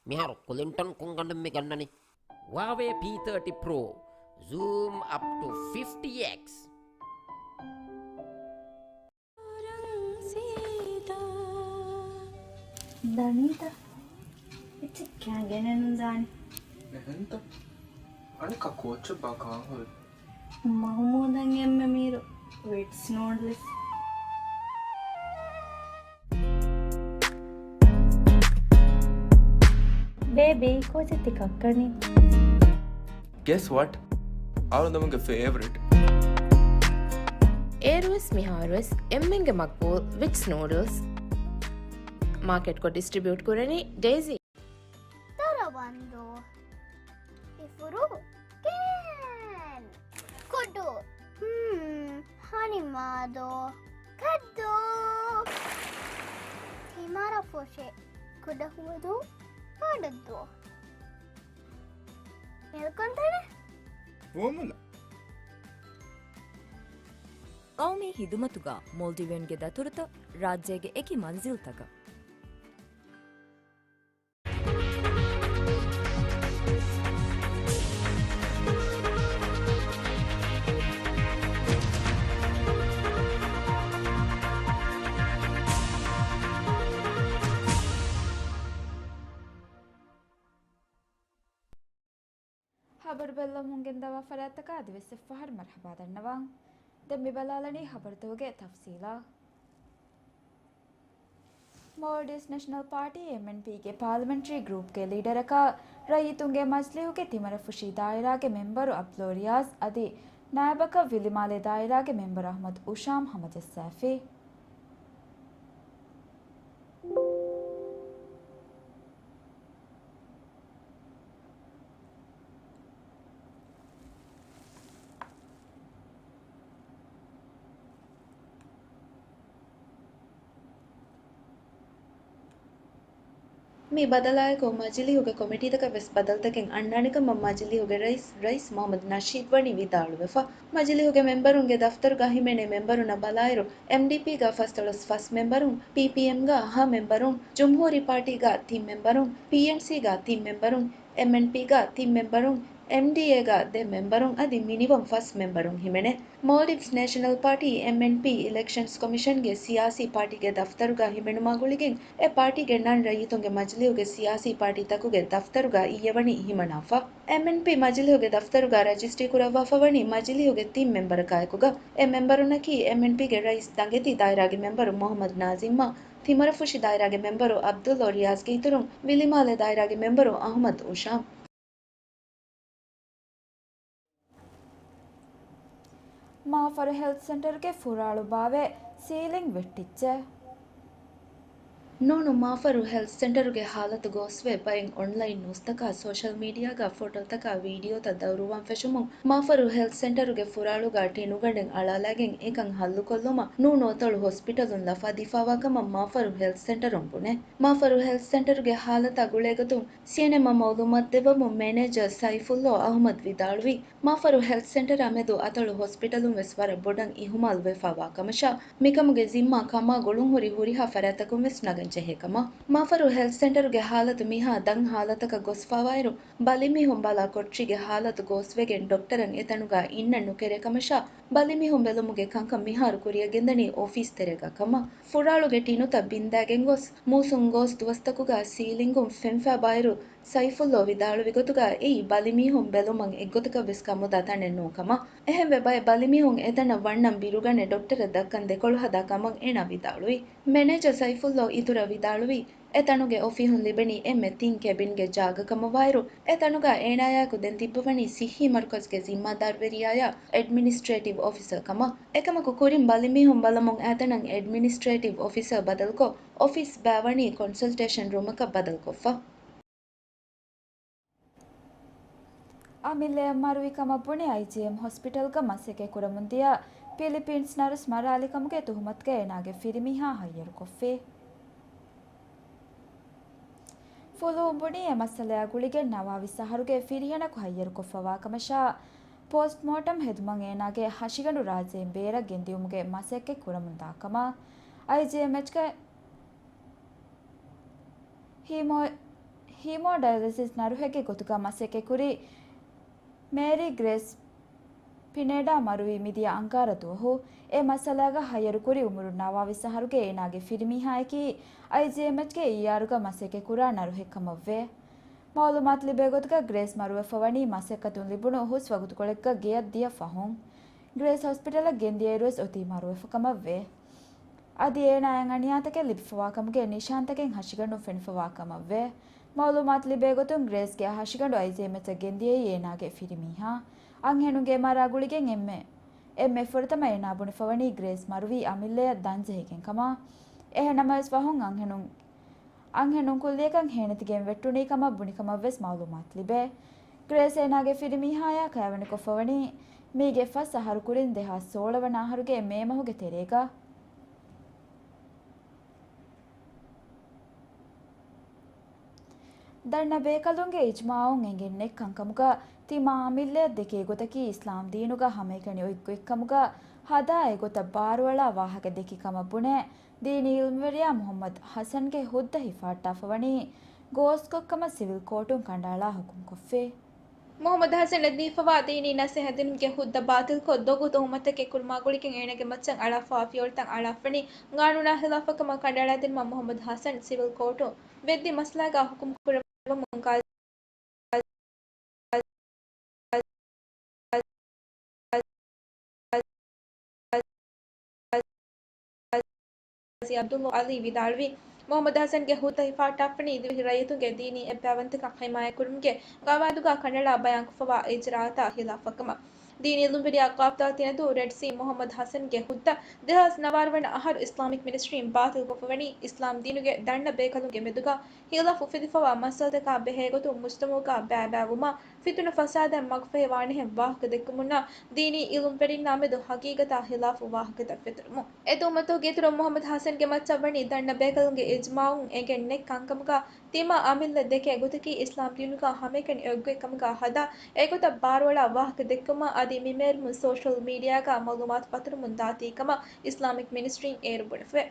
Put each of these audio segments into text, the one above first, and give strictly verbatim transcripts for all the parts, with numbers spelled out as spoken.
މިހާރު ކުލިންޓަން ކޮންގަނޑެއް މި ގަންނަނީ؟ ހުއާވޭ ޕީ ތާޓީ ޕްރޯ، ޒޫމް އަޕް ޓު ފިފްޓީ އެކްސް. ދަނީތަ؟ އެއްޗެއް ކާން ގެނެއްނު ދާނެ. އެހެންތަ؟ އަނެއްކާ ކޯއްޗެއް ބާ ކާން ހުރި؟ މަހުމޫދަށް އެންމެ މީރު ވިޓްސް ނޫޑްލްސް. ބޭބީ، ކޯޗެއް ތި ކައްކަނީ؟ Guess what? އަޅުގަނޑުގެ ފޭވަރިޓް. އޭރުވެސް މިހާރުވެސް އެންމެންގެ މަގްބޫލް ވިޓްސް ނޫޑްލްސް. މާކެޓްކޮށް ޑިސްޓްރިބިއުޓް ކުރަނީ ޑޭޒީ. ދަރަވަންދޫ. އިފުރު. ކޭން. ކުޑު. ހްމް. ހަނިމާދޯ. ކައްދޫ. ތިމަރަފުށި. ކުޑަހުވަދޫ. ބޮޑުދޫ. މިލްކުންތަނެ. ފޯމުލާ. ގައުމީ ހިދުމަތުގަ މޯލްޑިވިއަންގެ ދަތުރުތައް ރާއްޖޭގެ އެކި މަންޒިލްތަކަށް. ހަބަރު ބެއްލެވުމުން ގެންދަވާ ފަރާތްތަކަށް އަދިވެސް އެއްފަހަރު މަރުޙަބާ ދަންނަވަން. ދެން މި ބަލާލަނީ ހަބަރުތަކުގެ ތަފްސީލާ. މޯލްޑިވްސް ނެޝަނަލް ޕާޓީ، އެމްއެންޕީގެ ޕާލަމެންޓްރީ ގްރޫޕްގެ ލީޑަރަކަށް ރައްޔިތުންގެ މަޖިލީހުގެ ތިމަރަފުށި ދާއިރާގެ މެމްބަރު އަބްދުﷲ ރިޔާޒް އަދި ނާއިބަކަށް ވިލިމާލެ ދާއިރާގެ މެމްބަރު އަޙްމަދު އުޝާމް ހަމަޖައްސާފި. މި ބަދަލާއެކު، މަޖިލީހުގެ ކޮމިޓީތަކަށް ވެސް ބަދަލުތަކެއް އަންނާނެ ކަމަށް މަޖިލީހުގެ ރައީސް، ރައީސް މުޙައްމަދު ނަޝީދު ވަނީ ވިދާޅުވެފަ. މަޖިލީހުގެ މެމްބަރުންގެ ދަފްތަރުގަ ހިމެނޭ މެމްބަރުންނަށް ބަލާއިރު، އެމްޑީޕީގަ ފަސްދޮޅަސް ފަސް މެމްބަރުން، ޕީޕީއެމްގަ ހަ މެމްބަރުން، ޖުމްހޫރީ ޕާޓީގަ ތިން މެމްބަރުން، ޕީއެންސީގަ ތިން މެމްބަރުން، އެމްއެންޕީގަ ތިން މެމްބަރުން، އެމްޑީއޭގަ ދެ މެމްބަރުން އަދި މިނިވަން ފަސް މެމްބަރުން ހިމެނޭ. މޯލްޑިވްސް ނޭޝަނަލް ޕާޓީ، އެމްއެންޕީ، އިލެކްޝަންސް ކޮމިޝަންގެ ސިޔާސީ ޕާޓީގެ ދަފްތަރުގަ ހިމެނުމާ ގުޅިގެން، އެ ޕާޓީގެ ނަން ރައްޔިތުންގެ މަޖިލީހުގެ ސިޔާސީ ޕާޓީތަކުގެ ދަފްތަރުގަ އިއްޔެވަނީ ހިމަނާފަ. އެމްއެންޕީ މަޖިލީހުގެ ދަފްތަރުގަ ރަޖިސްޓްރީ ކުރައްވާފަ ވަނީ މަޖިލީހުގެ ތިން މެމްބަރަކާއެކުގަ. އެ މެމްބަރުންނަކީ އެމްއެންޕީގެ ރައީސް ދަނގެތީ ދާއިރާގެ މެމްބަރު މުޙައްމަދު ނާޒިމްއާ، ތިމަރަފުށި ދާއިރާގެ މެމްބަރު އަބްދުﷲ ރިޔާޒްގެ އިތުރުން، ވިލިމާލެ ދާއިރާގެ މެމްބަރު އަޙްމަދު އުޝާމް. މާފަރު ހެލްތް ސެންޓަރުގެ ފުރާޅު ބާވެ ސީލިން ވެއްޓިއްޖެ. ނޫނު މާފަރު ހެލްތް ސެންޓަރުގެ ހާލަތު ގޯސްވެ، ބައެއް އޮންލައިން ނޫސްތަކާ ސޯޝަލް މީޑިއާގަ ފޮޓޯތަކާ ވީޑިއޯތައް ދައުރުވާން ފެށުމުން، މާފަރު ހެލްތް ސެންޓަރުގެ ފުރާޅުގަ ޓިނުގަނޑެއް އަޅާލާގެން އެކަން ހައްލުކޮށްލުމަށް ނޫނު އަތޮޅު ހޮސްޕިޓަލުން ލަފާ ދީފާވާ ކަމަށް މާފަރު ހެލްތް ސެންޓަރުން ބުނޭ. މާފަރު ހެލްތް ސެންޓަރުގެ ހާލަތާ ގުޅޭގޮތުން ސީއެންއެމްއަށް މައުލޫމާތު ދެއްވަމުން މެނޭޖަރ ސައިފުﷲ އަޙްމަދު ވިދާޅުވީ، މާފަރު ހެލްތް ސެންޓަރާ މެދު އަތޮޅު ހޮސްޕިޓަލުން ވެސް ވަރަށް ބޮޑަށް އިހުމާލު ވެފާވާ ކަމަށާ، މިކަމުގެ ޒިންމާ ކަމާ ގުޅުންހުރި ހުރިހާ ފަރާތްތަކުން ވެސް ނަގަން ޖެހޭ ކަމަށް. މާފަރު ހެލްތް ސެންޓަރުގެ ހާލަތު މިހާ ދަށް ހާލަތަކަށް ގޮސްފާވާއިރު، ބަލިމީހުން ބަލާ ކޮޓަރީގެ ހާލަތު ގޯސްވެގެން ޑޮކްޓަރަށް އެތަނުގަ އިންނަން ނުކެރޭ ކަމަށާ، ބަލިމީހުން ބެލުމުގެ ކަންކަން މިހާރު ކުރިއަށް ގެންދަނީ އޮފީސް ތެރޭގަ ކަމަށް. ފުރާޅުގެ ޓިނުތައް ބިންދާގެން ގޮސް، މޫސުން ގޯސް ދުވަސްތަކުގަ ސީލިންގުން ފެންފާ ބާއިރު، ސައިފުﷲ ވިދާޅުވި ގޮތުގަ އެއީ ބަލިމީހުން ބެލުމަށް އެއްގޮތަކަށް ވެސް ކަމުދާ ތަނެއް ނޫން ކަމަށް. އެހެންވެ، ބައެއް ބަލިމީހުން އެތަނަށް ވަންނަން ބިރުގަނެ ޑޮކްޓަރަށް ދައްކަން ދެކޮޅު ހަދާ ކަމަށް އޭނާ ވިދާޅުވި. މެނޭޖަރ ސައިފުﷲ އިތުރަށް ވިދާޅުވީ، އެ ތަނުގެ އޮފީހުން ލިބެނީ އެންމެ ތިން ކެބިންގެ ޖާގަ ކަމަށް ވާއިރު، އެ ތަނުގަ އޭނާޔާއެކު ދެން ތިއްބަވަނީ ސިއްހީ މަރުކަޒްގެ ޒިންމާދާރުވެރިޔާޔާ އެޑްމިނިސްޓްރޭޓިވް އޮފިސަރ ކަމަށް. އެކަމަކު، ކުރިން ބަލިމީހުން ބަލަމުން އާތަނަށް އެޑްމިނިސްޓްރޭޓިވް އޮފިސަރ ބަދަލުކޮށް، އޮފީސް ބާވަނީ ކޮންސަލްޓޭޝަން ރޫމަކަށް ބަދަލުކޮށްފަ. އަމިއްލައަށް މަރުވި ކަމަށް ބުނެ، އައިޖީއެމް ހޮސްޕިޓަލްގަ މަސައްކަތް ކުރަމުންދިޔަ ފިލިޕީންސް ނަރުސް މަރާލި ކަމުގެ ތުހުމަތުގައި އޭނާގެ ފިރިމީހާ ހައްޔަރުކޮށްފި. ފުލުހުން ބުނީ، އެ މައްސަލަޔާ ގުޅިގެން ނަވާވީސް އަހަރުގެ ފިރިހެނަކު ހައްޔަރުކޮށްފަވާ ކަމަށާ، ޕޯސްޓްމޯޓަމް ހެދުމަށް އޭނާގެ ހަށިގަނޑު ރާއްޖެއިން ބޭރަށް ގެންދިއުމުގެ މަސައްކަތް ކުރަމުންދާ ކަމަށް. އައިޖީއެމްއެޗްގެ ހިމޯ-، ހީމޯޑަޔަލިސިސް ނަރުހެއްގެ ގޮތުގަ މަސައްކަތްކުރި މޭރީ ގްރޭސް ޕިނެޑާ މަރުވީ މިދިޔަ އަންގާރަ ދުވަހު. އެ މައްސަލާގަ ހައްޔަރުކުރި އުމުރުން ނަވާވީސް އަހަރުގެ އޭނާގެ ފިރިމީހާއަކީ އައިޖީއެމްއެޗްގެ އީއާރުގަ މަސައްކަތްކުރާ ނަރުހެއް ކަމަށްވޭ. މައުލޫމާތު ލިބޭ ގޮތުގަ ގްރޭސް މަރުވެފަ ވަނީ މަސައްކަތުން ލިބުނު ހުސް ވަގުތުކޮޅެއްގަ ގެޔަށް ދިޔަ ފަހުން. ގްރޭސް ހޮސްޕިޓަލަށް ގެންދިޔައިރުވެސް އޮތީ މަރުވެފަ ކަމަށްވޭ. އަދި އޭނާއަށް އަނިޔާތަކެއް ލިބިފަވާކަމުގެ ނިޝާންތަކެއް ހަށިގަނޑުން ފެނިފަވާކަމަށްވޭ. މައުލޫމާތު ލިބޭގޮތުން ގްރޭސްގެ ހަށިގަނޑު އައިޖީއެމްއެޗަށް ގެންދިޔައީ އޭނާގެ ފިރިމީހާ. އަންހެނުންގެ އެމްއާރްއާ ގުޅިގެން އެންމެ، އެންމެ ފުރަތަމަ އޭނާ ބުނެފަވަނީ ގްރޭސް މަރުވީ އަމިއްލަޔަށް ދަންޖެހިގެން ކަމަށް. އެހެންނަމަވެސް ފަހުން އަންހެނުން، އަންހެނުން ކުއްލިއަކަށް ހޭނެތިގެން ވެއްޓުނީ ކަމަށް ބުނި ކަމަށްވެސް މައުލޫމާތު ލިބޭ. ގްރޭސް އޭނާގެ ފިރިމީހާޔާ ކައިވެނިކޮށްފަވަނީ މީގެ ފަސް އަހަރު ކުރިން ދެހާސް ސޯޅަ ވަނަ އަހަރުގެ މޭ މަހުގެ ތެރޭގަ. ދަންނަ ބޭކަލުންގެ އިޖްމާއުން އެނގެން ނެތް ކަންކަމުގަ ތިމާ އަމިއްލަޔަށް ދެކޭ ގޮތަކީ އިސްލާމް ދީނުގަ ހަމައެކަނި އޮތްގޮތްކަމުގަ ހަދާ އެގޮތަށް ބާރުއަޅާ ވާހަކަ ދެއްކި ކަމަށް ބުނެ، ދީނީ އިލްމުވެރިޔާ މުޙައްމަދު ޙަސަންގެ ހުއްދަ ހިފާއްޓާފަވަނީ ގޯސްކޮށްކަމަށް ސިވިލް ކޯޓުން ކަނޑައަޅާ ޙުކުމްކޮށްފި. މުޙައްމަދު ޙަސަނަށް ދީފަވާ ދީނީ ނަސޭހަތް ދިނުމުގެ ހުއްދަ ބާތިލްކޮށް، ދޮގު ތުހުމަތެއްގެ ކުރުމާ ގުޅިގެން އޭނާގެ މައްޗަށް އަޅާފަވާ ފިޔަވަޅުތައް އަޅާފަވަނީ ގާނޫނާ ޚިލާފަށް ކަމަށް ކަނޑައަޅާދިނުމަށް މުޙައްމަދު ޙަސަން ސިވިލް ކޯޓު ވެއްދި މައްސަލާގަ ޙުކުމް ކުރައްވަމުން ޤާޟީ ޢަބްދުﷲ ޢަލީ ވިދާޅުވީ، މުޙައްމަދު ޙަސަންގެ ހުއްދަ ހިފާއްޓާފަނީ ދިވެހި ރައްޔިތުންގެ ދީނީ އެއްބައިވަންތަކަން ޙިމާޔަތްކުރުމުގެ ގަވާއިދުގަ ކަނޑައަޅާ ބަޔާންކޮށްފަވާ އިޖްރާއަތާ ޚިލާފަށްކަމަށް. ދީނީ އިލްމުވެރިޔާ ޤާބިދުއްލާ ތިނަދޫ ރެޑް ސީ މުޙައްމަދު ޙަސަންގެ ހުއްދަ ދެހާސް ނަވާރަ ވަނަ އަހަރު އިސްލާމިކް މިނިސްޓްރީން ބާތިލްކޮށްފަވަނީ، އިސްލާމް ދީނުގެ ދަންނަ ބޭކަލުންގެ މެދުގަ ޚިލާފު އުފެދިފަވާ މައްސަލަތަކާ ބެހޭގޮތުން މުޖްތަމަޢުގަ ބައިބައިވުމާ، ފިތުނަ ފަސާދައިން މަގުފަހިވާނެހެން ވާހަކަ ދެއްކުމުންނާ، ދީނީ އިލްމުވެރިންނާ މެދު ޙަޤީޤަތާ ޚިލާފު ވާހަކަތައް ފެތުރުމުން. އެ ތުހުމަތުގެ އިތުރުން މުޙައްމަދު ޙަސަންގެ މައްޗަށް ވަނީ ދަންނަ ބޭކަލުންގެ އިޖްމާޢުން އެނގެން ނެތް ކަންކަމުގަ، ތިމާ އަމިއްލަ ދެކޭ ގޮތަކީ އިސްލާމް ދީނުގަ ހަމައެކަނި އޮތްގޮތް ކަމުގަ ހަދާ، އެގޮތަށް ބާރުއަޅާ ވާހަކަ ދެއްކުމާ، އަދި މި މޭރުމުން ސޯޝަލް މީޑިއާގަ މަޢުލޫމާތު ފަތުރަމުން ދާތީ ކަމަށް އިސްލާމިކް މިނިސްޓްރީން އޭރު ބުނެފަވޭ.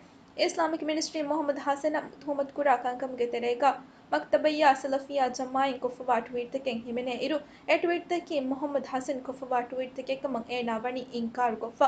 އިސްލާމިކް މިނިސްޓްރީން މުޙައްމަދު ޙަސަނަށް ތުހުމަތުކުރާ ކަންކަމުގެ ތެރޭގަ، މަކްތަބައްޔާ ސަލަފިއްޔާ ޖަމާޢަތް ކޮށްފަވާ ޓްވީޓްތަކެއް ހިމެނޭ އިރު، އެ ޓްވީޓްތަކީ މުޙައްމަދު ޙަސަން ކޮށްފަވާ ޓްވީޓްތަކެއް ކަމަށް އޭނާ ވަނީ އިންކާރުކޮށްފަ.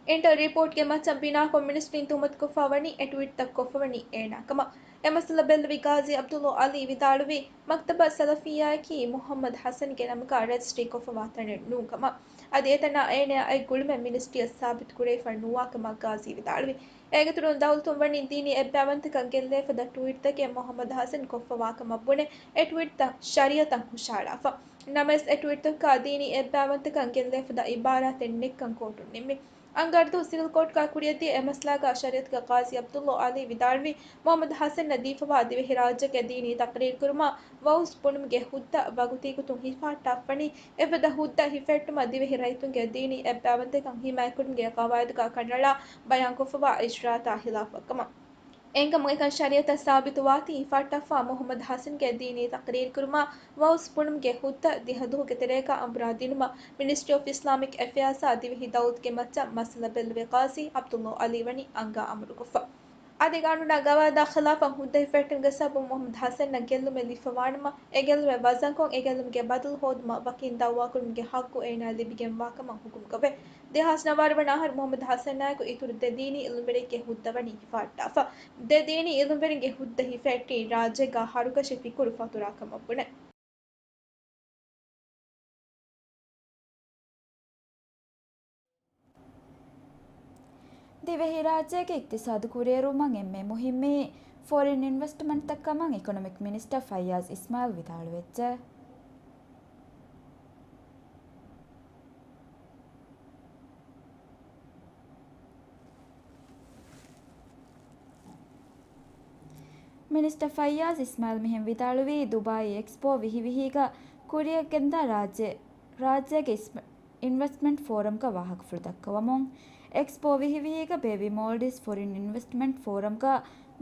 އިންޓަރް ރިޕޯޓްގެ މައްޗަށް ބިނާކޮށް މިނިސްޓްރީން ތުހުމަތުކޮށްފަ ވަނީ އެ ޓްވީޓްތައް ކޮށްފަވަނީ އޭނާ ކަމަށް. އެ މައްސަލަ ބެއްލެވި ޤާޟީ ޢަބްދުﷲ ޢަލީ ވިދާޅުވީ، މަކްތަބަ ސަލަފިއްޔާއަކީ މުޙައްމަދު ޙަސަންގެ ނަމުގަ ރަޖިސްޓްރީ ކޮށްފަވާ ތަނެއް ނޫން ކަމަށް. އަދި އެތަނާ އޭނަޔާ އޮތް ގުޅުމެއް މިނިސްޓްރީއަށް ސާބިތު ކުރެވިފަ ނުވާ ކަމަށް ޤާޟީ ވިދާޅުވި. އޭގެއިތުރުން ދައުލަތުން ވަނީ ދީނީ އެއްބައިވަންތަކަން ގެއްލޭ ފަދަ ޓްވީޓްތަކެއް މުޙައްމަދު ޙަސަން ކޮށްފަވާ ކަމަށް ބުނެ، އެ ޓްވީޓްތައް ޝަރީޢަތަށް ހުށަހަޅާފަ. ނަމަވެސް، އެ ޓްވީޓްތަކުގަ ދީނީ އެއްބައިވަންތަކަން ގެއްލޭ ފަދަ އިބާރާތެއް ނެތްކަން ކޯޓުން ނިންމި. އަންގާރަ ދުވަހު ސިވިލް ކޯޓުގަ ކުރިއަށްދިޔަ އެ މައްސަލާގަ ޝަރީޢަތުގެ ޤާޟީ ޢަބްދުﷲ ޢަލީ ވިދާޅުވީ، މުޙައްމަދު ޙަސަނަށް ދީފަވާ ދިވެހިރާއްޖޭގެ ދީނީ ތަޤްރީރުކުރުމާ، ވަޢުޒު ބުނުމުގެ ހުއްދަ ވަގުތީގޮތުން ހިފާއްޓާފަނީ، އެފަދަ ހުއްދަ ހިފެއްޓުމަށް ދިވެހި ރައްޔިތުންގެ ދީނީ އެއްބައިވަންތަކަން ހިމާޔަތްކުރުމުގެ ޤަވާއިދުގަ ކަނޑައަޅާ ބަޔާންކޮށްފަވާ އިޖްރާއަތާ ޚިލާފަށްކަމަށް. އެހެންކަމުން އެކަން ޝަރީޢަތަށް ސާބިތުވާތީ، ހިފާއްޓާފަ މުޙައްމަދު ޙަސަންގެ ދީނީ ތަޤްރީރުކުރުމާ، ވަޢުޒު ބުނުމުގެ ހުއްދަ ދިހަ ދުވަހުގެ ތެރޭގަ އަނބުރާ ދިނުމަށް މިނިސްޓްރީ އޮފް އިސްލާމިކް އެފެއާސްއާ ދިވެހި ދައުލަތުގެ މައްޗަށް މައްސަލަ ބެއްލެވި ޤާޟީ ޢަބްދުﷲ ޢަލީ ވަނީ އަންގާ އަމުރުކޮށްފަ. އަދި ގާނޫނާ ގަވާއިދާ ޚިލާފަށް ހުއްދަ ހިފެއްޓުމުގެ ސަބަބުން މުޙައްމަދު ޙަސަނަށް ގެއްލުމެއް ލިބިފަވާނަމަ، އެ ގެއްލުމެއް ވަޒަންކޮށް، އެ ގެއްލުމުގެ ބަދަލު ހޯދުމަށް ވަކިން ދައުވާކުރުމުގެ ޙައްޤު އޭނާއަށް ލިބިގެންވާކަމަށް ޙުކުމްކޮށްފަ. ދެހާސް ނަވާރަ ވަނަ އަހަރު މުޙައްމަދު ޙަސަނާއެކު އިތުރު ދެ ދީނީ އިލްމުވެރިންގެ ހުއްދަ ވަނީ ހިފާއްޓާފަ. ދެ ދީނީ އިލްމުވެރިންގެ ހުއްދަ ހިފެއްޓީ ރާއްޖޭގަ ހަރުކަށި ފިކުރު ފަތުރާ ކަމަށް ބުނެ. ދިވެހިރާއްޖޭގެ އިޤްތިޞާދު ކުރިއެރުވުމަށް އެންމެ މުހިއްމީ ފޮރިން އިންވެސްޓްމަންޓްތައް ކަމަށް އިކޮނޮމިކް މިނިސްޓަރ ފައްޔާޒް އިސްމާޢީލް ވިދާޅުވެއްޖެ. މިނިސްޓަރ ފައްޔާޒް އިސްމާޢީލް މިހެން ވިދާޅުވީ، ދުބާއީ އެކްސްޕޯ ވިހި ވިހީގަ ކުރިއަށްގެންދާ ރާއްޖެ، ރާއްޖޭގެ އިސް-، އިންވެސްޓްމަންޓް ފޯރަމްގަ ވާހަކަފުޅު ދައްކަވަމުން. އެކްސްޕޯ ވިހި ވިހީގަ ބޭއްވި މޯލްޑިވްސް ފޮރިން އިންވެސްޓްމަންޓް ފޯރަމްގަ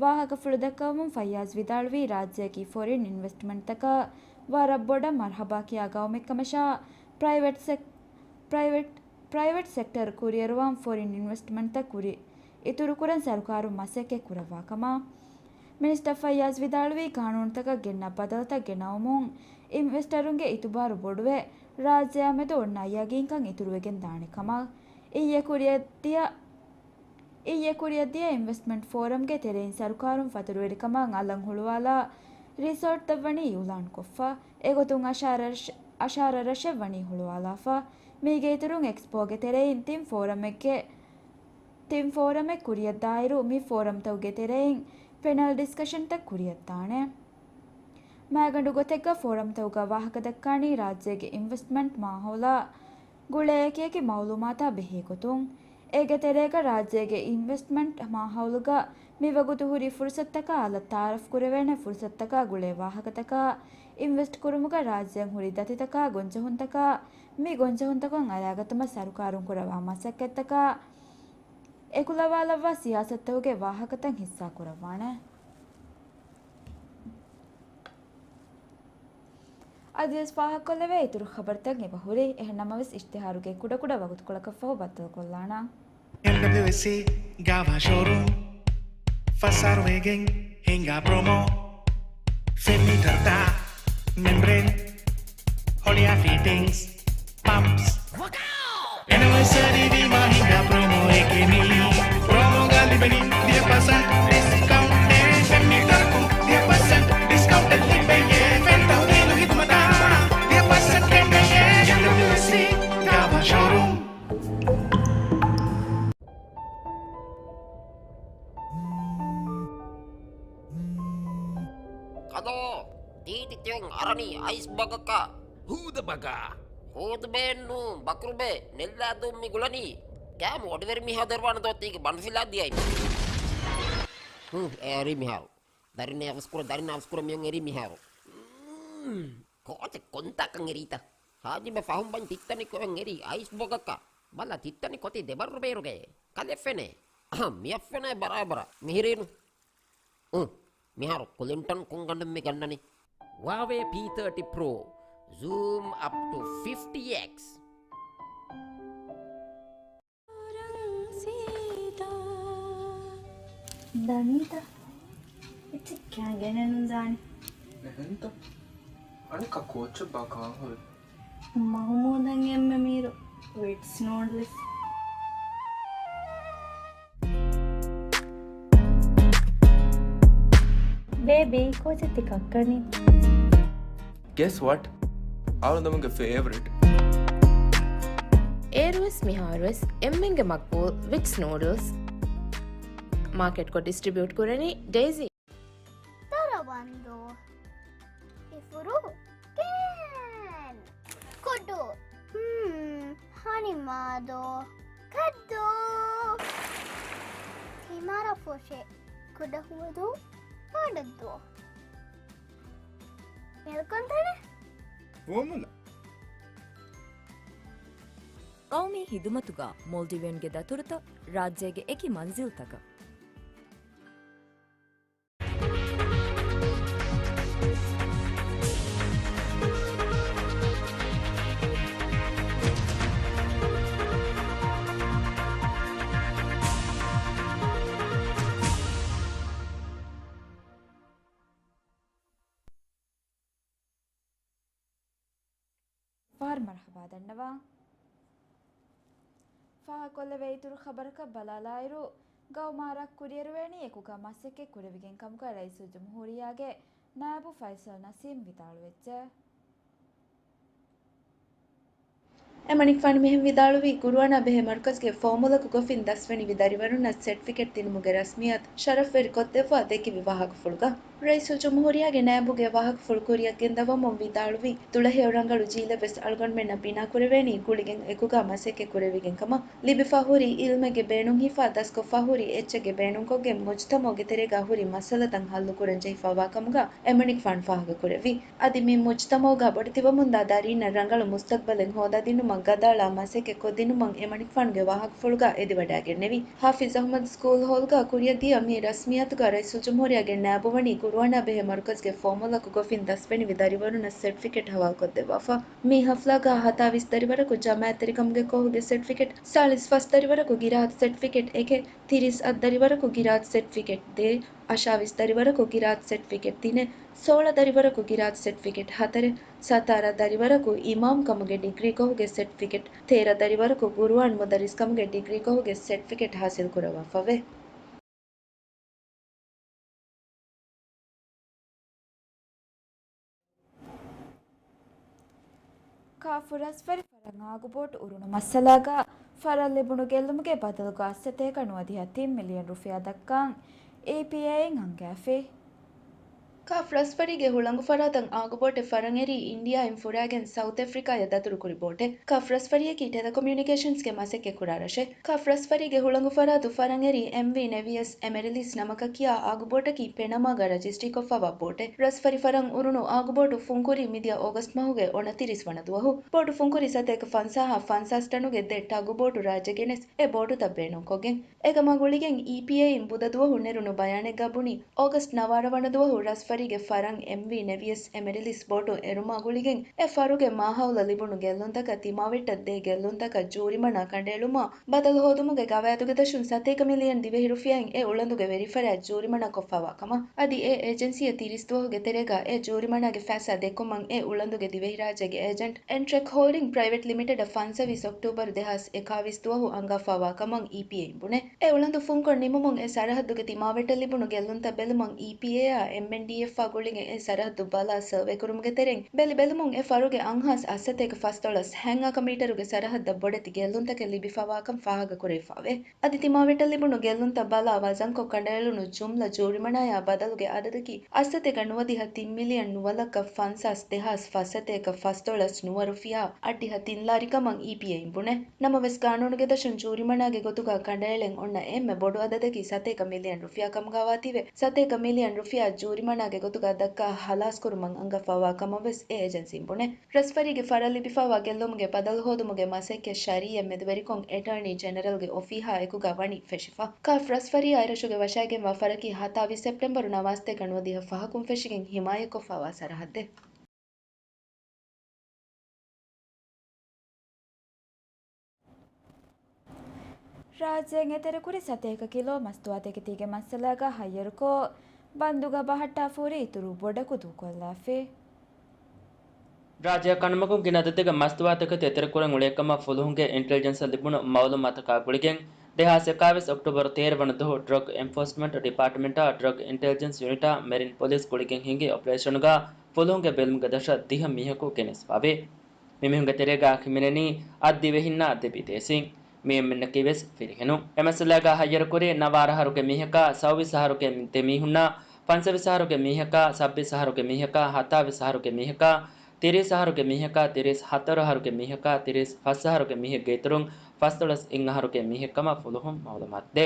ވާހަކަފުޅު ދައްކަވަމުން ފައްޔާޒް ވިދާޅުވީ، ރާއްޖެއަކީ ފޮރިން އިންވެސްޓްމަންޓްތަކަށް ވަރަށް ބޮޑަށް މަރްޙަބާ ކިޔާ ގައުމެއްކަމަށާ، ޕްރައިވެޓް ސެކް-، ޕްރައިވެޓް، ޕްރައިވެޓް ސެކްޓަރު ކުރިއެރުވާން ފޮރިން އިންވެސްޓްމަންޓްތައް ކުރި އިތުރުކުރަން ސަރުކާރުން މަސައްކަތް ކުރައްވާ ކަމަށް. މިނިސްޓަރ ފައްޔާޒް ވިދާޅުވީ، ޤާނޫނުތަކަށް ގެންނަ ބަދަލުތައް ގެނައުމުން އިންވެސްޓަރުންގެ އިތުބާރު ބޮޑުވެ، ރާއްޖެއާމެދު އޮންނަ ޔަގީންކަން އިތުރުވެގެން ދާނެ ކަމަށް. އިއްޔެ ކުރިއަށްދިޔަ، އިއްޔެ ކުރިއަށްދިޔަ އިންވެސްޓްމަންޓް ފޯރަމްގެ ތެރެއިން ސަރުކާރުން ފަތުރުވެރިކަމަށް އަލަށް ހުޅުވާލާ ރިސޯޓްތައް ވަނީ އިއުލާންކޮށްފަ. އެގޮތުން އަށާރަ ރަށް، އަށާރަ ރަށެއް ވަނީ ހުޅުވާލާފަ. މީގެ އިތުރުން އެކްސްޕޯގެ ތެރެއިން ތިން ފޯރަމެއްގެ ތިން ފޯރަމެއް ކުރިއަށްދާއިރު، މި ފޯރަމްތަކުގެ ތެރެއިން ޕެނަލް ޑިސްކަޝަންތައް ކުރިއަށްދާނެ. މައިގަނޑު ގޮތެއްގަ ފޯރަމްތަކުގަ ވާހަކަދައްކާނީ ރާއްޖޭގެ އިންވެސްޓްމަންޓް މާހައުލާ ގުޅޭ އެކިއެކި މައުލޫމާތާ ބެހޭގޮތުން. އޭގެ ތެރޭގަ ރާއްޖޭގެ އިންވެސްޓްމަންޓް މާހައުލުގަ މިވަގުތު ހުރި ފުރުސަތުތަކާ އަލަށް ތައާރަފް ކުރެވޭނެ ފުރުސަތުތަކާ ގުޅޭ ވާހަކަތަކާ، އިންވެސްޓް ކުރުމުގަ ރާއްޖޭން ހުރި ދަތިތަކާ ގޮންޖެހުންތަކާ، މި ގޮންޖެހުންތަކުން އަރައިގަތުމަށް ސަރުކާރުން ކުރައްވާ މަސައްކަތްތަކާ، އެކުލަވާލައްވާ ސިޔާސަތުތަކުގެ ވާހަކަތައް ހިއްސާކުރައްވާނެ. އަދިވެސް ފާހަގަކޮށްލެވޭ އިތުރު ޚަބަރުތައް އެބަހުރި. އެހެންނަމަވެސް، އިޝްތިހާރުގެ ކުޑަކުޑަ ވަގުތުކޮޅަކަށްފަހު ބައްދަލުކޮށްލާނަން. އެމްޑަބްލިއުއެސްސީ ގާވާ ޝޯރޫމް، ފަސް އަހަރު ވެގެން ހިނގާ ޕްރޮމޯ، ފެންމީޓަރުތައް، މެމްބްރޭން، ހޮޅިއާ ފިޓިންގްސް، ޕަމްޕްސް. އެނިވަރސަރީ ވީމާ ހިނގާ ޕްރޮމޯއެކޭ މީ. ޕްރޮމޯގަ ލިބެނީ ދިހަ ޕަސެންޓް ޑިސްކައުންޓެއް. ފެންމީޓަރަކުން ދިހަ ޕަސެންޓް ޑިސްކައުންޓެއް ލިބެޔޭ. ފެން ތަހުލީލު ހިދުމަތާ ދިހަ ޕަސެންޓް ގެންނެޔޭ. އެމްޑަބްލިއުއެސްސީ ގާވާ ޝޯރޫމް. ކަލޯ، ދީދި ތިޔަން އަރަނީ އައިސް ބަގަކަށް. ހޫދަ ބަގާ. ހޫދުބޭއެއްނޫން، ބަކުރުބޭ، ނެއްލާދޫން މި ގުޅަނީ. ގާމު އޮޑިވެރި މިހާ ދެރުވާނެ ދޯ ތީގެ ބަނޑުފިލާ ދިޔައި. ހުން، އެ އަރި މިހާރު. ދަރިން އަވަސްކުރ، ދަރިން އަވަސްކުރ މިޔަން އެރި މިހާރު. މް، ކޯޗެ ކޮންތާކަން އެރީތަ؟ ހާޖިބެ ފަހުން ބަން ތިއްތަނި ކޮއެން އެރި އައިސް ބޮގަކަށް. ބަލަ ތިއްތަނި ކޮތި ދެބައްރު ބޭރުގައޭ. ކަލެ ފެނޭ. އަހަ، މިއަށް ފެނޭ ބަރާބަރަށް. މިހިރީނު. އު، މިހާރު ކުލިންޓަން ކޮންގަނޑެއް މި ގަންނަނީ؟ ވާވޭ ޕީ ތާޓީ ޕްރޯ ޒޫމް އަޕް ޓު ފިފްޓީ އެކްސް. ދަނީތަ؟ އެއްޗެއް ކާ ގެނެއްނު ދާނީ. އެހެންތަ؟ އަނެއްކާ ކޯޗެއް ބާ ކާން ހުރި؟ މަހުމޫދަށް އެންމެ މީރު ވިޓްސް ނޫޑްލްސް. ބޭބީ، ކޯޗެއް ތި ކައްކަނީ؟ Guess what? އަޅުގަނޑުމެންގެ ފޭވަރިޓް. އޭރުވެސް މިހާރުވެސް އެންމެންގެ މަގްބޫލް ވިޓްސް ނޫޑްލްސް. މާކެޓްކޮށް ޑިސްޓްރިބިއުޓް ކުރަނީ ޑޭޒީ. ތަރަވަންދޫ. އިފުރު. ކޭން. ކުޑު. ހުން. ހަނިމާދޯ. ކައްދޫ. ތިމަރަފުށި. ކުޑަހުވަދޫ. ފާޑައްދޫ. މެލްކޮންތަނެ. ފޯމުލަ. ޤައުމީ ހިދުމަތުގަ މޯލްޑިވިއަންގެ ދަތުރުތައް ރާއްޖޭގެ އެކި މަންޒިލްތަކަށް. ފަހަރު މަރުޙަބާ ދަންނަވާ. ފާހަގަކޮށްލެވޭ އިތުރު ޚަބަރަކަށް ބަލާލާއިރު، ގައުމާ ރަށް ކުރިއެރުވޭނީ އެކުގަ މަސައްކަތް ކުރެވިގެން ކަމުގަ ރައީސުލްޖުމްހޫރިއްޔާގެ ނާއިބު ފައިސަލް ނަސީމް ވިދާޅުވެއްޖެ. އެމަނިކުފާނު މިހެން ވިދާޅުވީ، ގުރުއާނާ ބެހޭ މަރުކަޒުގެ ފޯމުލަކު ގޮފިން ދަސްވަނިވި ދަރިވަރުންނަށް ސެޓްފިކެޓް ދިނުމުގެ ރަސްމިއްޔާތު ޝަރަފްވެރި ކޮށްދެއްވާ ދެއްކިވި ވާހަކަފުޅުގަ، ރައީސުލްޖުމްހޫރިއްޔާގެ ނާއިބުގެ ވާހަކަފުޅު ކުރިއަށް ގެންދަވަމުން ވިދާޅުވީ، ތުޅަހެޔޮ ރަނގަޅު ޖީލެއް ވެސް އަޅުގަނޑުމެންނަށް ބިނާކުރެވޭނީ ގުޅިގެން އެކުގަ މަސައްކަތް ކުރެވިގެން ކަމަށް، ލިބިފަ ހުރި އިލްމެއްގެ ބޭނުން ހިފާ ދަސްކޮށްފަ ހުރި އެއްޗެއްގެ ބޭނުންކޮށްގެން މުޖްތަމަޢުގެ ތެރޭގަ ހުރި މައްސަލަތައް ހައްލުކުރަން ޖެހިފައިވާ ކަމުގަ އެމަނިކުފާނު ފާހަގަކުރެއްވި. އަދި މި މުޖްތަމަޢުގަ ބޮޑެތިވަމުންދާ ދަރީންނަށް ރަނގަޅު މުސްތަޤްބަލެއް ހޯދާދިނުމަށް ގަދައަޅާ މަސައްކަތް ކޮށްދިނުމަށް އެމަނިކުފާނުގެ ވާހަކަފުޅުގަ އެދިވަޑައިގެންނެވި. ޙާފިޒް އަޙްމަދު ސްކޫލް ހޯލްގަ ކުރިއަށްދިޔަ މި ރަސްމިއްޔާތުގަ ރައީސުލްޖުމްހޫރިއްޔާގެ ނާއިބު ވަނީ ގުރުއާނާ ބެހޭ މަރުކަޒުގެ ފޯމުލަކު ގޮފިން ދަސްވެނިވި ދަރިވަރުނަށް ސެޓްފިކެޓް ހަވާލުކޮށްދެއްވާފަ. މި ހަފްލާގަ ހަތާވީސް ދަރިވަރަކު ޖަމާއަތްތެރިކަމުގެ ކޯހުގެ ސެޓްފިކެޓް، ސާޅީސް ފަސް ދަރިވަރަކު ގިރާތު ސެޓްފިކެޓް އެކެއް، ތިރީސް އަށް ދަރިވަރަކު ގިރާތު ސެޓްފިކެޓް ދޭއް، އަށާވީސް ދަރިވަރަކު ގިރާތު ސެޓްފިކެޓް ތިނެއް، ސޯޅަ ދަރިވަރަކު ގިރާތު ސެޓްފިކެޓް ހަތަރެއް، ސަތާރަ ދަރިވަރަކު އިމާމްކަމުގެ ޑިގްރީ ކޯހުގެ ސެޓްފިކެޓް، ތޭރަ ދަރިވަރަކު ގުރުއާން މުދައްރިސްކަމުގެ ޑިގްރީ ކޯހުގެ ސެޓްފިކެޓް ހާސިލް ކުރައްވާފަވޭ. ކާފު ރަސްވަރި ފަރަން އާގުބޯޓު އުރުނު މައްސަލާގަ ފަރަށް ލިބުނު ގެއްލުމުގެ ބަދަލުގަ އައްސަތޭކަ ނުވަދިހަ ތިން މިލިއަން ރުފިޔާ ދައްކަން އީޕީއޭއިން އަންގައިފި. ކާފް ރަސްވަރީގެ ހުޅަނގު ފަރާތަށް އާގުބޯޓެއް ފަރަން އެރީ އިންޑިއާއިން ފުރާގެން ސައުތް އެފްރިކާޔަށް ދަތުރުކުރި ބޯޓެއް. ކާފް ރަސްވަރީއަކީ ޓެލެކޮމިއުނިކޭޝަންސްގެ މަސައްކަތް ކުރާ ރަށެއް. ކާފް ރަސްވަރީގެ ހުޅަނގު ފަރާތު ފަރަން އެރީ އެމްވީ ނެވިއަސް އެމެރިލިސް ނަމަކަށް ކިޔާ އާގުބޯޓަކީ ޕެނަމާގަ ރަޖިސްޓްރީކޮށްފަވާ ބޯޓެއް. ރަސްވަރި ފަރަން އުރުނު އާގުބޯޓު ފުންކުރީ މިދިޔަ އޯގަސްޓް މަހުގެ އޮނަތިރީސް ވަނަ ދުވަހު. ބޯޓު ފުންކުރި ސަތޭކަ ފަންސާހަށް ފަންސާސް ޓަނުގެ ދެ ޓަގު ބޯޓު ރާއްޖެ ގެނެސް އެ ބޯޓުތައް ބޭނުންކޮށްގެން. އެކަމާ ގުޅިގެން އީޕީއޭއިން ބުދަ ދުވަހު ނެރުނު ބަޔާނެއްގަ ބުނީ، އޯގަސްޓް ނަވާރަ ވަނަ ދުވަހު ރަސްވަރީގެ ފަރަން އެމްވީ ނެވިއަސް އެމެރިލިސް ބޯޓު އެރުމާ ގުޅިގެން އެ ފަރުގެ މާހައުލަށް ލިބުނު ގެއްލުންތަކަށް ތިމާވެއްޓަށް ދޭ ގެއްލުންތަކަށް ޖޫރިމަނާ ކަނޑައެޅުމާ، ބަދަލު ހޯދުމުގެ ގަވާއިދުގެ ދަށުން ސަތޭކަ މިލިއަން ދިވެހި ރުފިޔާއިން އެ އުޅަނދުގެ ވެރިފަރާތް ޖޫރިމަނާކޮށްފަވާ ކަމަށް އަދި އެ އޭޖެންސީއަށް ތިރީސް ދުވަހުގެ ތެރޭގަ އެ ޖޫރިމަނާގެ ފައިސާ ދެއްކުމަށް އެ އުޅަނދުގެ ދިވެހިރާއްޖޭގެ އޭޖެންޓް އެންޓްރެކް ހޯލްޑިން ޕްރައިވެޓް ލިމިޓެޑަށް ފަންސަވީސް އޮކްޓޫބަރު ދެހާސް އެކާވީސް ދުވަހު އަންގާފަވާ ކަމަށް އީޕީއޭއިން ބުނޭ. އެ އުޅަނދު ފުންކޮށް ނިމުމުން އެ ސަރަހައްދުގެ ތިމާވެއްޓަށް ލިބުނު ގެއްލުންތައް ބެލުމަށް އީޕީއޭއާ އެމްއެންޑީއެފްއާ ގުޅިގެން އެ ސަރަހައްދު ބަލާ ސަރވޭ ކުރުމުގެ ތެރެއިން ބެލި ބެލުމުން އެ ފަރުގެ އަށްހާސް އަށްސަތޭކަ ފަސްދޮޅަސް ހަތް އަކަ މީޓަރުގެ ސަރަހައްދަށް ބޮޑެތި ގެއްލުންތަކެއް ލިބިފަވާކަން ފާހަގަކުރެވިފަވޭ. އަދި ތިމާވެއްޓަށް ލިބުނު ގެއްލުންތައް ބަލާ ވަޒަންކޮށް ކަނޑައެޅުނު ޖުމްލަ ޖޫރިމަނާޔާ ބަދަލުގެ އަދަދަކީ އަށްސަތޭކަ ނުވަދިހަ ތިން މިލިއަން ނުވަލައްކަ ފަންސާސް ދެހާސް ފަސްސަތޭކަ ފަސްދޮޅަސް ނުވަ ރުފިޔާ އަށްޑިހަ ތިން ލާރި ކަމަށް އީޕީއޭއިން ބުނޭ. ނަމަވެސް، ގާނޫނުގެ ދަށުން ޖޫރިމަނާގެ ގޮތުގަ ކަނޑައެޅެން އޮންނަ އެންމެ ބޮޑު އަދަދަކީ ސަތޭކަ މިލިއަން ރުފިޔާ ކަމުގަވާތީވެ، ސަތޭކަ މިލިއަން ރުފިޔާ ޖޫރިމަނާގެ ގޮތުގަ ދައްކާ ހަލާސްކުރުމަށް އަންގާފަވާ ކަމަށްވެސް އެ އޭޖެންސީން ބުނޭ. ރަސްވަރީގެ ފަރަށް ލިބިފައިވާ ގެއްލުމުގެ ބަދަލު ހޯދުމުގެ މަސައްކަތް ޝަރީއަތް މެދުވެރިކޮށް އެޓާނީ ޖެނެރަލްގެ އޮފީހާ އެކުގަ ވަނީ ފެށިފަ. ކާފް ރަސްވަރީއާ އެރަށުގެ ވަށައިގެންވާ ފަރަކީ ހަތާވީސް ސެޕްޓެމްބަރު ނަވާސްތޭކަ ނުވަދިހަ ފަހަކުން ފެށިގެން ހިމާޔަތްކޮށްފައިވާ ސަރަހައްދެއް. ރާއްޖޭން އެތެރެކުރި ސަތޭކަ ކިލޯ މަސްތުވާތަކެތީގެ މައްސަލާގަ ހައްޔަރުކޮށް، ބަންދުގަ ބަހައްޓާފަ ހުރި އިތުރު ބޮޑަކު ދޫކޮށްލާފި. ރާއްޖެއަށް ކަނޑުމަގުން ގިނަ އަދަދެއްގެ މަސްތުވާތަކެތި އެތެރެކުރަން އުޅޭ ކަމަށް ފުލުހުންގެ އިންޓެލިޖެންސަށް ލިބުނު މައުލޫމާތަކާ ގުޅިގެން، ދެހާސް އެކާވީސް އޮކްޓޫބަރު ތޭރަ ވަނަ ދުވަހު ޑްރަގް އެންފޯސްމަންޓް ޑިޕާޓްމަންޓާ، ޑްރަގް އިންޓެލިޖެންސް ޔުނިޓާ، މެރިން ޕޮލިސް ގުޅިގެން ހިންގި އޮޕަރޭޝަނުގަ ފުލުހުންގެ ބެލުމުގެ ދަށަށް ދިހަ މީހަކު ގެނެސްފަވޭ. މި މީހުންގެ ތެރޭގަ ހިމެނެނީ އަށް ދިވެހިންނާ ދެ ބިދޭސީން. މި އެންމެންނަކީ ވެސް ފިރިހެނުން. އެ މައްސަލާގަ ހައްޔަރުކުރި ނަވާރަ އަހަރުގެ މީހަކާ، ސައުވީސް އަހަރުގެ ދެ މީހުންނާ، ފަންސަވީސް އަހަރުގެ މީހަކާ، ސައްބީސް އަހަރުގެ މީހަކާ، ހަތާވީސް އަހަރުގެ މީހަކާ، ތިރީސް އަހަރުގެ މީހަކާ، ތިރީސް ހަތަރު އަހަރުގެ މީހަކާ، ތިރީސް ފަސް އަހަރުގެ މީހެއްގެ އިތުރުން ފަސްދޮޅަސް އެއް އަހަރުގެ މީހެއްކަމަށް ފުލުހުން މައުލޫމާތު ދޭ.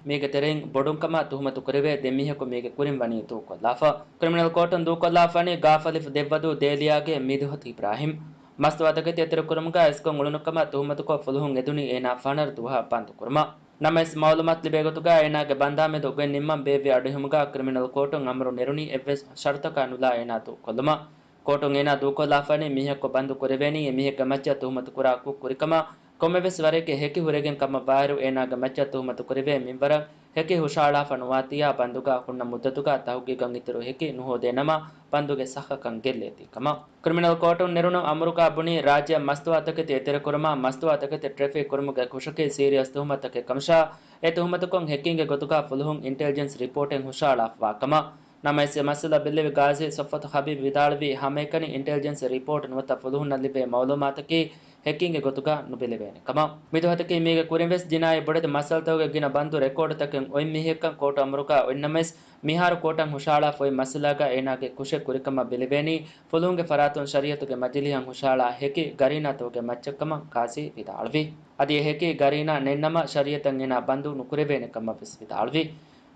މީގެ ތެރެއިން ބޮޑުންކަމަށް ތުހުމަތު ކުރެވޭ ދެ މީހަކު މީގެ ކުރިން ވަނީ ދޫކޮށްލާފަ. ކްރިމިނަލް ކޯޓުން ދޫކޮށްލާފަނީ ގާފަލިފު ދެއްވަދޫ ދޭލިޔާގެ މީދުހަތީ އިބްރާހިމް. މަސްތުވާތަކެތި އެތެރެކުރުމުގަ އިސްކޮށް އުޅުނުކަމަށް ތުހުމަތުކޮށް ފުލުހުން އެދުނީ އޭނާ ފަނަރަ ދުވަހަށް ބަންދުކުރުމަށް. ނަމަވެސް، މައުލޫމާތު ލިބޭ ގޮތުގަ އޭނާގެ ބަންދާމެދު ގޮތް ނިންމަން ބޭއްވި އަޑުއެހުމުގަ ކްރިމިނަލް ކޯޓުން އަމުރު ނެރުނީ އެއްވެސް ޝަރުތަކާ ނުލާ އޭނާ ދޫކޮށްލުމަށް. ކޯޓުން އޭނާ ދޫކޮށްލާފަނީ މީހަކު ބަންދު ކުރެވޭނީ އެ މީހެއްގެ މައްޗަށް ތުހުމަތު ކުރާ ކުށް ކުރިކަމަށް، ކޮންމެވެސް ވަރެއްގެ ހެކި ހުރެގެން ކަމަށް ވާއިރު، އޭނާގެ މައްޗަށް ތުހުމަތު ކުރެވޭ މިންވަރަށް ހެކި ހުށަހަޅާފަ ނުވާތީއާ، ބަންދުގަ ހުންނަ މުއްދަތުގަ ތަހުގީގަށް އިތުރު ހެކި ނުހޯދޭ ނަމަ، ބަންދުގެ ސައްހަކަން ގެއްލޭތީ ކަމަށް. ކްރިމިނަލް ކޯޓުން ނެރުނު އަމުރުގަ ބުނީ، ރާއްޖެއަށް މަސްތުވާތަކެތި އެތެރެކުރުމާ، މަސްތުވާތަކެތި ޓްރެފިކް ކުރުމުގެ ކުށަކީ ސީރިއަސް ތުހުމަތަކެއް ކަމަށާ، އެ ތުހުމަތުކޮށް ހެކިންގެ ގޮތުގަ ފުލުހުން އިންޓެލިޖެންސް ރިޕޯޓެއް ހުށަހަޅާފަވާ ކަމަށް. ނަމަވެސް، އެ މައްސަލަ ބެއްލެވި ގާޒީ ސޮފްވަތު ހަބީބް ވިދާޅުވީ، ހަމައެކަނި އިންޓެލިޖެންސް ރިޕޯޓް ނުވަތަ ފުލުހުންނަށް ލިބޭ މައުލޫމާތަކީ ހެކިންގެ ގޮތުގަ ނުބެލެވޭނެ ކަމަށް. މިދުވަހަތަކީ މީގެ ކުރިން ވެސް ޖިނާއީ ބޮޑެތި މައްސަލަތަކުގެ ގިނަ ބަންދު ރެކޯޑުތަކެއް އޮތް މީހެއްކަން ކޯޓު އަމުރުގަ އޮތްނަމަވެސް، މިހާރު ކޯޓަށް ހުށަހަޅާފަ އޮތް މައްސަލާގަ އޭނާގެ ކުށެއް ކުރިކަމަށް ބެލެވޭނީ، ފުލުހުންގެ ފަރާތުން ޝަރީއަތުގެ މަޖިލީހަށް ހުށަހަޅާ ހެކި ގަރީނާތަކުގެ މައްޗަށްކަމަށް ގާޒީ ވިދާޅުވި. އަދި އެ ހެކި ގަރީނާ ނެތްނަމަ، ޝަރީއަތަށް އޭނާ ބަންދު ނުކުރެވޭނެ ކަމަށް ވެސް ވިދާޅުވި.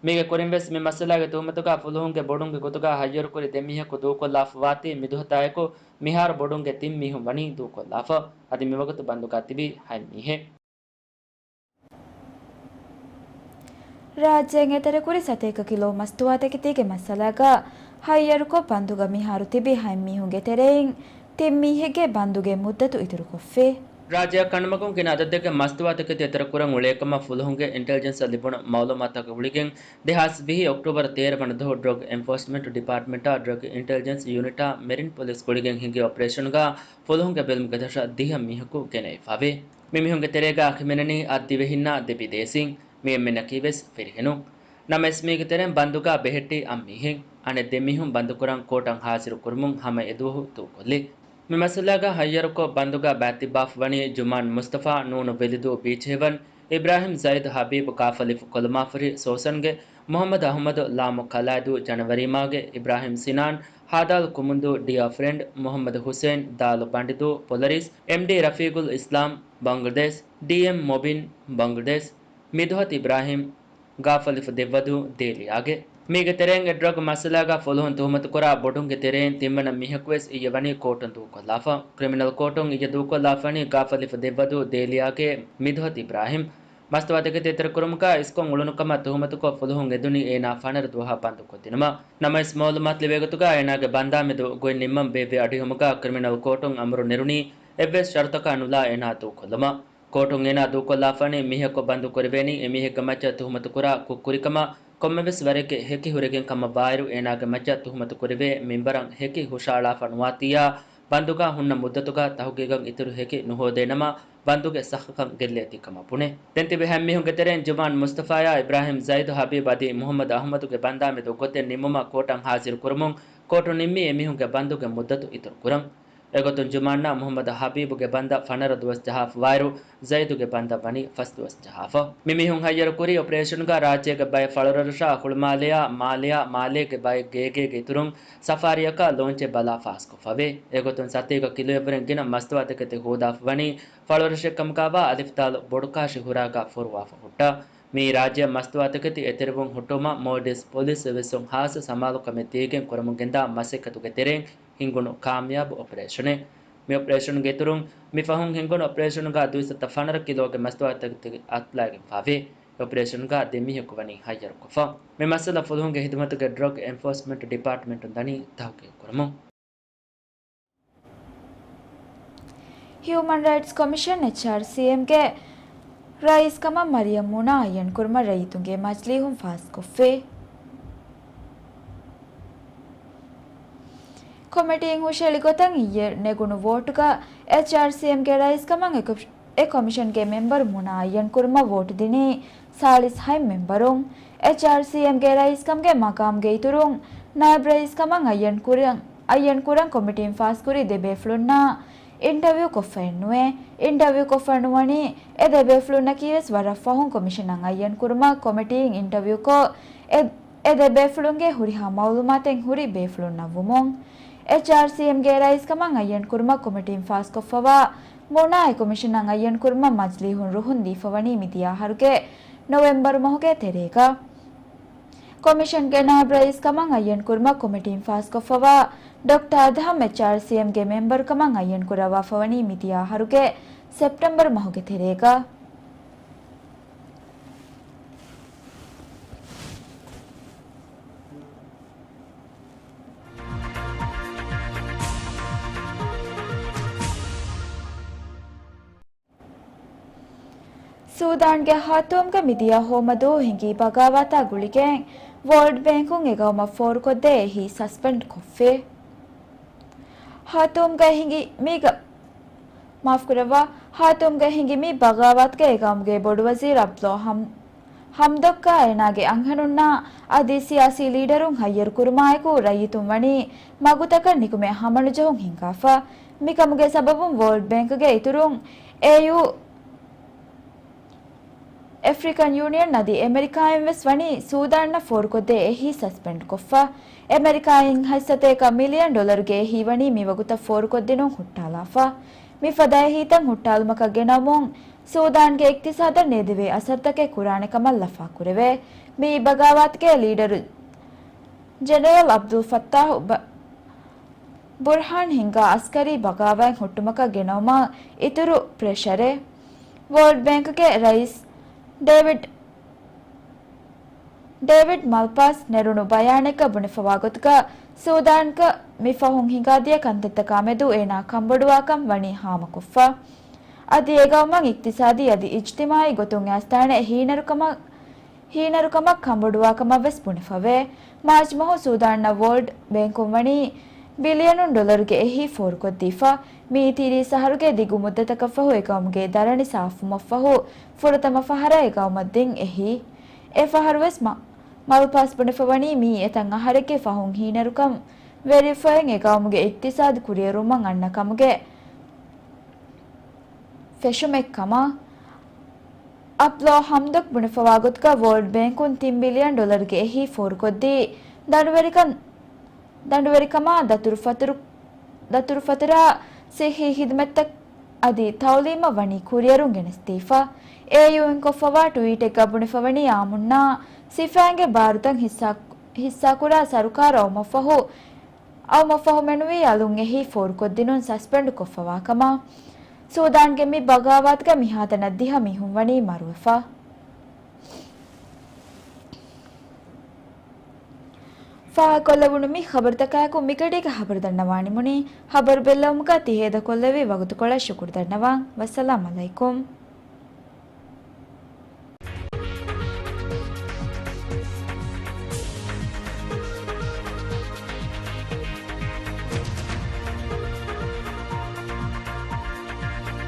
މީގެ ކުރިން ވެސް މި މައްސަލާގެ ތުހުމަތުގަ ފުލުހުންގެ ބޮޑުންގެ ގޮތުގަ ހައްޔަރުކުރި ދެ މީހަކު ދޫކޮށްލާފަވާތީ، މިދުހަތާއެކު މިހާރު ބޮޑުންގެ ތިން މީހުން ވަނީ ދޫކޮށްލާފަ. އަދި މިވަގުތު ބަންދުގަ ތިބީ ހަތް މީހެއް. ރާއްޖޭން އެތެރެކުރި ސަތޭކަ ކިލޯ މަސްތުވާތަކެތީގެ މައްސަލާގަ ހައްޔަރުކޮށް ބަންދުގަ މިހާރު ތިބި ހަތް މީހުންގެ ތެރެއިން ތިން މީހެއްގެ ބަންދުގެ މުއްދަތު އިތުރުކޮށްފި. ރާއްޖެއަށް ކަނޑުމަގުން ގިނަ އަދަދެއްގެ މަސްތުވާތަކެތި އެތެރެކުރަން އުޅޭކަމަށް ފުލުހުންގެ އިންޓެލިޖެންސަށް ލިބުނު މައުލޫމާތުތަކަށް ގުޅިގެން، ދެހާސް ވިހި އޮކްޓޫބަރު ތޭރަ ވަނަ ދުވަހު ޑްރަގް އެންފޯސްމަންޓް ޑިޕާޓްމަންޓާ ޑްރަގް އިންޓެލިޖެންސް ޔުނިޓާ މެރިން ޕޮލިސް ގުޅިގެން ހިނގި އޮޕަރޭޝަނުގަ ފުލުހުންގެ ބެލުމުގެ ދަށަށް ދިހަ މީހަކު ގެނައިފަވޭ. މި މީހުންގެ ތެރޭގަ އަޚިމިނަނީ އަށް ދިވެހިންނާ ދެބި ދޭސިން. މި އެންމެންނަކީ ވެސް ފިރިހެނުން. ނަމަވެސް މީގެ ތެރެއިން ބަންދުގަ ބެހެއްޓި އަށް މީހެއް. އަނެއް ދެ މީހުން ބަންދުކުރަން ކޯޓަށް ހާޒިރު ކުރުމުން ހަމަ އެދުވަހު ދޫކޮށްލި. މި މައްސަލާގަ ހައްޔަރުކޮށް ބަންދުގަ ބައިތިއްބާފަ ވަނީ ޖުމާން މުސްތަފާ، ނޫނު ވެލިދޫ ބީޗް ހެވަން، އިބްރާހިމް ޒައިދު ހަބީބު ގާފަލިފު ކޮލުމާފަރި ސޯސަންގެ، މުހައްމަދު އަހުމަދު ލާމު ކަލާދޫ ޖަނަވަރީމާގެ، އިބްރާހިމް ސިނާން ހާދާލު ކުމުންދޫ ޑިއާ ފްރެންޑް، މުހައްމަދު ހުސެން ދާލު ބަނޑިދޫ ޕޮލަރިސް، އެމްޑީ ރަފީގުލް އިސްލާމް ބަންގްލަދޭޝް، ޑީއެމް މޮބިން ބަންގްލަދޭޝް، މިދުހަތި އިބްރާހިމް ގާފަލިފު ދެއްވަދޫ ދޭލިޔާގެ. މީގެ ތެރެއިން އެ ޑްރަގް މައްސަލާގަ ފުލުހުން ތުހުމަތުކުރާ ބޮޑުންގެ ތެރެއިން ތިންވަނަ މީހަކުވެސް އިއްޔެ ވަނީ ކޯޓުން ދޫކޮށްލާފަ. ކްރިމިނަލް ކޯޓުން އިއްޔެ ދޫކޮށްލާފަނީ ގާފަލިފު ދެއްވަދޫ ދޭލިޔާގެ މިދުހަތި އިބްރާހިމް. މަސްތުވާތަކެތި އެތެރެކުރުމުގަ އިސްކޮށް އުޅުނުކަމަށް ތުހުމަތުކޮށް ފުލުހުން އެދުނީ އޭނާ ފަނަރަ ދުވަހަށް ބަންދުކޮށްދިނުމަށް. ނަމަވެސް މައުލޫމާތު ލިބޭގޮތުގަ އޭނާގެ ބަންދާމެދު ގޮތް ނިންމަން ބޭއްވި އަޑުއެހުމުގަ ކްރިމިނަލް ކޯޓުން އަމުރު ނެރުނީ އެއްވެސް ޝަރުތަކާ ނުލާ އޭނާ ދޫކޮށްލުމަށް. ކޯޓުން އޭނާ ދޫކޮށްލާފަނީ މީހަކު ބަންދުކުރެވޭނީ އެމީހެއްގެ މައްޗަށް ތުހުމަތުކުރާ ކުށްކުރިކަމަށް. ކޮންމެވެސް ވަރެއްގެ ހެކި ހުރެގެން ކަމަށް ވާއިރު އޭނާގެ މައްޗަށް ތުހުމަތުކުރެވޭ މިންވަރަށް ހެކި ހުށައަޅާފަ ނުވާތީއާ، ބަންދުގަ ހުންނަ މުއްދަތުގަ ތަހުގީގަށް އިތުރު ހެކި ނުހޯދޭނަމަ، ބަންދުގެ ސައްހަކަން ގެއްލޭތީ ކަމަށް ބުނޭ. ދެން ތިބި ހަތް މީހުންގެ ތެރެއިން ޖުމާން މުސްތަފާޔާ އިބްރާހިމް ޒައިދު ހަބީބް އަދި މުހައްމަދު އަހުމަދުގެ ބަންދާމެދު ގޮތެއް ނިންމުމަށް ކޯޓަށް ހާޒިރު ކުރުމުން ކޯޓު ނިންމީ އެމީހުންގެ ބަންދުގެ މުއްދަތު އިތުރު ކުރަން. އެގޮތުން ޖުމާންއާ މުހައްމަދު ހަބީބުގެ ބަންދަށް ފަނަރަ ދުވަސް ޖަހާފަވާއިރު، ޒައިދުގެ ބަންދަށް ވަނީ ފަސް ދުވަސް ޖަހާފަ. މި މީހުން ހައްޔަރު ކުރީ އޮޕަރޭޝަނުގަ ރާއްޖޭގެ ބައެއް ފަޅުރަށަށާ ހުޅުމާލެއާ މާލެއާ މާލޭގެ ބައެއް ގޭގޭގެ އިތުރުން ސަފާރީއަކާ ލޯންޗެއް ބަލާ ފާސްކޮށްފަވޭ. އެގޮތުން ސަތޭކަ ކިލޯއަށްވުރެން ގިނަ މަސްތުވާތަކެތި ހޯދާފަވަނީ ފަޅުރަށެއްކަމުގަވާ އަލިފުދާލު ބޮޑުކާށި ހުރާގާ ފޮރުވާފަ ހުއްޓާ. މިއީ ރާއްޖެއަށް މަސްތުވާތަކެތި އެތެރެވުން ހުއްޓުވުމަށް މޯލްޑިވްސް ޕޮލިސް އެއްވެސް ހާއްސަ ސަމާލުކަމެއް ދީގެން ކުރަމުންގެންދާ މަސައްކަތުގެ ތެރެއިން ހިންގުނު ކާމިޔާބު އޮޕަރޭޝަނެއް. މި އޮޕަރޭޝަނުގެ އިތުރުން މި ފަހުން ހިންގުނު އޮޕަރޭޝަނުގަ ދުއިސައްތަ ފަނަރަ ކިލޯގެ މަސްތުވާތަކެތި އަތުލައިގެންފާވޭ. އޮޕަރޭޝަނުގަ ދެ މީހަކު ވަނީ ހައްޔަރުކޮށްފަ. މި މައްސަލަ ފުލުހުންގެ ހިދުމަތުގެ ޑްރަގް އެންފޯސްމަންޓް ޑިޕާޓްމަންޓުން ދަނީ ތަހުގީގު ކުރަމުން. ހިއުމަން ރައިޓްސް ކޮމިޝަން، އެޗްއާރްސީއެމްގެ ރައީސްކަމަށް މަރިޔަމް މޫނާ އައްޔަންކުރުމަށް ރައްޔިތުންގެ މަޖިލީހުން ފާސްކޮށްފި. ކޮމިޓީން ހުށައެޅި ގޮތަށް އިއްޔެ ނެގުނު ވޯޓުގަ އެޗްއާރްސީއެމްގެ ރައީސްކަމަށް އެކޮ-، އެ ކޮމިޝަންގެ މެމްބަރު މުނާ އައްޔަންކުރުމަށް ވޯޓު ދިނީ ސާޅީސް ހަތް މެމްބަރުން. އެޗްއާރްސީއެމްގެ ރައީސްކަމުގެ މަގާމުގެ އިތުރުން ނާއިބް ރައީސްކަމަށް އައްޔަން ކުރަން، އައްޔަން ކުރަން ކޮމިޓީން ފާސްކުރި ދެ ބޭފުޅުންނާ އިންޓަވިއު ކޮށްފައެއްނުވޭ. އިންޓަވިއު ކޮށްފަ ނުވަނީ އެ ދެ ބޭފުޅުންނަކީވެސް ވަރަށް ފަހުން ކޮމިޝަނަށް އައްޔަން ކުރުމަށް ކޮމިޓީން އިންޓަވިއުކޮށް، އެ، އެ ދެ ބޭފުޅުންގެ ހުރިހާ މައުލޫމާތެއް ހުރި ބޭފުޅުންނަށް ވުމުން. އެޗްއާރްސީއެމްގެ ރައީސްކަމަށް އައްޔަން ކުރުމަށް ކޮމިޓީން ފާސްކޮށްފަވާ މުނާ އެ ކޮމިޝަނަށް އައްޔަން ކުރުމަށް މަޖިލީހުން ރުހުން ދީފަވަނީ މިދިޔަ އަހަރުގެ ނޮވެމްބަރު މަހުގެ ތެރޭގަ. ކޮމިޝަންގެ ނާއިބް ރައީސް ކަމަށް އައްޔަން ކުރުމަށް ކޮމިޓީން ފާސްކޮށްފަވާ ޑޮކްޓަރ އަދްހަމް އެޗްއާރްސީއެމްގެ މެމްބަރު ކަމަށް އައްޔަން ކުރައްވާފަވަނީ މިދިޔަ އަހަރުގެ ސެޕްޓެމްބަރު މަހުގެ ތެރޭގަ. ސޫދާންގެ ހާތޫމްގަ މިދިޔަ ހޯމަ ދުވަހު ހިނގި ބަޣާވާތާ ގުޅިގެން ވޯލްޑް ބޭންކުން އެ ގައުމަށް ފޯރުކޮށްދޭ އެހީ ސަސްޕެންޑް ކޮށްފި. ހާތޫމްގަ ހިނގި މީގަ، މާފުކުރައްވާ، ހާތޫމްގަ ހިނގި މި ބަޣާވާތުގަ އެ ގައުމުގެ ބޮޑުވަޒީރު ޢަބްދުﷲ ހަމް-، ހަމްދޮއްކާ އޭނާގެ އަންހެނުންނާ އަދި ސިޔާސީ ލީޑަރުން ހައްޔަރު ކުރުމާއެކު ރައްޔިތުން ވަނީ މަގުތަކަށް ނިކުމެ ހަމަނުޖެހުން ހިނގާފަ. މިކަމުގެ ސަބަބުން ވޯލްޑް ބޭންކްގެ އިތުރުން އޭޔޫ، އެފްރިކަން ޔޫނިއަން އަދި އެމެރިކާއިން ވެސް ވަނީ ސޫދާނަށް ފޯރުކޮށްދޭ އެހީ ސަސްޕެންޑް ކޮށްފަ. އެމެރިކާއިން ހަތް ސަތޭކަ މިލިއަން ޑޮލަރުގެ އެހީ ވަނީ މިވަގުތަށް ފޯރުކޮށްދިނުން ހުއްޓާލާފަ. މިފަދަ އެހީތައް ހުއްޓާލުމަކަށް ގެނައުމުން ސޫދާންގެ އިޤްތިޞާދަށް ނޭދެވޭ އަސަރުތަކެއް ކުރާނެ ކަމަށް ލަފާކުރެވޭ. މިއީ ބަޣާވާތުގެ ލީޑަރު ޖެނެރަލް ޢަބްދުލް ފައްތާޙު ބަ-، ބުރްހާން ހިންގާ އަސްކަރީ ބަޣާވާތް ހުއްޓުމަކަށް ގެނައުމަށް އިތުރު ޕްރެޝަރެއް. ވޯލްޑް ބޭންކްގެ ރައީސް ޑޭވިޑް ޑޭވިޑް މަލްޕާސް ނެރުނު ބަޔާނެއްގަ ބުނެފަވާ ގޮތުގަ، ސޫދާންގަ މި ފަހުން ހިނގާދިޔަ ކަންތައްތަކާ މެދު އޭނާ ކަންބޮޑުވާކަން ވަނީ ހާމަކޮށްފަ. އަދި އެގައުމަށް އިޤްތިޞާދީ އަދި އިޖްތިމާޢީ ގޮތުން އައިސްދާނެ އެހީނަރުކަމަށް ހީނަރުކަމަށް ކަނބޮޑުވާކަމަށް ވެސް ބުނެފަވޭ. މާޗް މަހު ސޫދާންއަށް ވޯލްޑް ބޭންކުން ވަނީ ބިލިއަނުން ޑޮލަރުގެ އެހީ ފޯރުކޮށްދީފަ. މީ ތިރީސް އަހަރުގެ ދިގު މުއްދަތަކަށްފަހު އެގައުމުގެ ދަރަނި ސާފުވުމަށްފަހު ފުރަތަމަ ފަހަރަށް އެގައުމަށް ދިން އެހީ. އެ ފަހަރުވެސް މަ-، މަލްޕާސް ބުނެފަވަނީ މީ އެތައް އަހަރެއްގެ ފަހުން ހީނަރުކަން ވެރިފައިން އެގައުމުގެ އިޤްތިޞާދު ކުރިއެރުމަށް އަންނަ ކަމުގެ ފެށުމެއްކަމަށް. އަބްލޯ ހަމްދޮކް ބުނެފަވާ ގޮތުގަ ވޯލްޑް ބޭންކުން ތިން ބިލިއަން ޑޮލަރުގެ އެހީ ފޯރުކޮށްދީ، ދަނޑުވެރިކަން، ދަނޑުވެރިކަމާ ދަތުރުފަތުރު-، ދަތުރުފަތުރާ ޞިއްޙީ ޚިދުމަތްތައް އަދި ތައުލީމަށް ވަނީ ކުރިއެރުން ގެނެސްދީފަ. އޭޔޫއިން ކޮށްފަވާ ޓުވީޓެއްގަ ބުނެފަވަނީ އާއްމުންނާ ސިފައިންގެ ބާރުތައް ހިއްސާ-، ހިއްސާކުރާ ސަރުކާރު އައުމަށްފަހު، އައުމަށްފަހު މެނުވީ އަލުން އެހީ ފޯރުކޮށްދިނުން ސަސްޕެންޑް ކޮށްފަވާކަމަށް. ސޫދާންގެ މި ބަޣާވާތުގަ މިހާތަނަށް ދިހަ މީހުން ވަނީ މަރުވެފަ. ފާހަގަކޮށްލެވުނު މި ޚަބަރުތަކާއެކު މިގަޑީގެ ޚަބަރު ދަންނަވާނިމުނީ. ޚަބަރު ބެއްލެވުމުގަ ތި ހޭދަކޮށްލެވި ވަގުތުކޮޅަށް ޝުކުރު ދަންނަވަން. ވައްސަލާމް ޢަލައިކުމް.